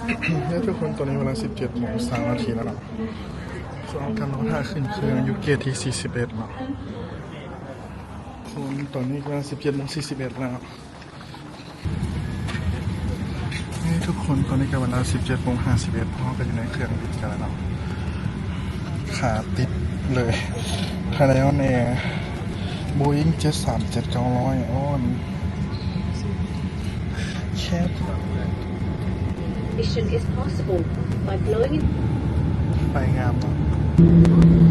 ເອີ ທຸກຄົນ ຕອນນີ້ເວລາສິບເຈັດໂມງຊາວນາທີແລ້ວເນາະ. ເຮົາກຳລັງຖ້າຂຶ້ນເຄື່ອງຢູ່ເກດທີສີ່ສິບເອັດເນາະ. ຄົນ ຕອນນີ້ເວລາສິບເຈັດໂມງສີ່ສິບເອັດແລ້ວ. ເອີ ທຸກຄົນ ຕອນນີ້ກໍເວລາສິບເຈັດໂມງຫ້າສິບເອັດ ເຮົາກໍຢູ່ໃນເຄື່ອງບິນກັນແລ້ວເນາະ. ຂາຕິດເລີຍ Thailand Airlines Boeing ເຈັດສາມເຈັດ ເກົ້າຮ້ອຍ. ໂອ້ ແຄບ Mission is possible by blowing in ໄຟງາມເນາະ.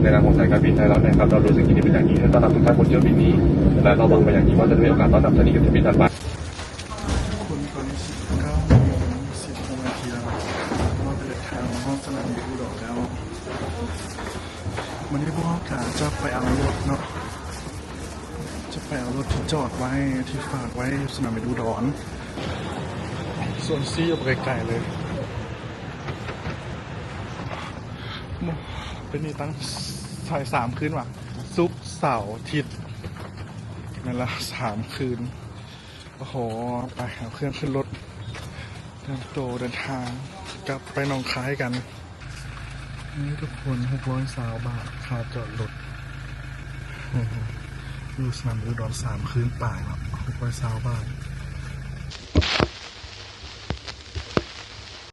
ໃນນາມຂອງສາຍການບິນໄທເຮົານະຄັບ ເຮົາຮູ້ສຶກຍິນດີເປັນຢ່າງຍິ່ງທີ່ໄດ້ຕ້ອນຮັບທຸກທ່ານບົນຖ້ຽວບິນນີ້ ແລະ ເຮົາຫວັງເປັນຢ່າງຍິ່ງວ່າຈະໄດ້ມີໂອກາດຕ້ອນຮັບທ່ານອີກກັບຖ້ຽວບິນຖັດໄປ. ຄົນ ຕອນນີ້ສິບເກົ້າໂມງສິບຫົກນາທີແລ້ວເນາະ. ເຮົາໄດ້ເດີນທາງມາຮອດສະໜາມບິນອຸດອນແລ້ວ. ມື້ນີ້ພວກເຮົາກະຈະໄປເອົາລົດເນາະ. ຈະໄປເອົາລົດທີ່ຈອດໄວ້ ທີ່ຝາກໄວ້ຢູ່ສະໜາມບິນອຸດອນ. ສ່ວນຊີຢູ່ໄກໆເລີຍ. ໂອ້ ເປັນນີ້ຕັ້ງສາຍສາມຄືນຫວາ? ສຸກ ເສົາ ອາທິດ ແມ່ນລະ ສາມຄືນ. ໂອ້ໂຫ ໄປເອົາເຄື່ອງຂຶ້ນລົດ ເຕີມໂຕເດີນທາງກັບໄປໜອງຄາຍກັນ. ນີ້ທຸກຄົນ ຫົກຮ້ອຍຊາວບາດຄ່າຈອດລົດ ຢູ່ສະໜາມບິນອຸດອນສາມຄືນປາຍເນາະ ຫົກຮ້ອຍຊາວບາດ.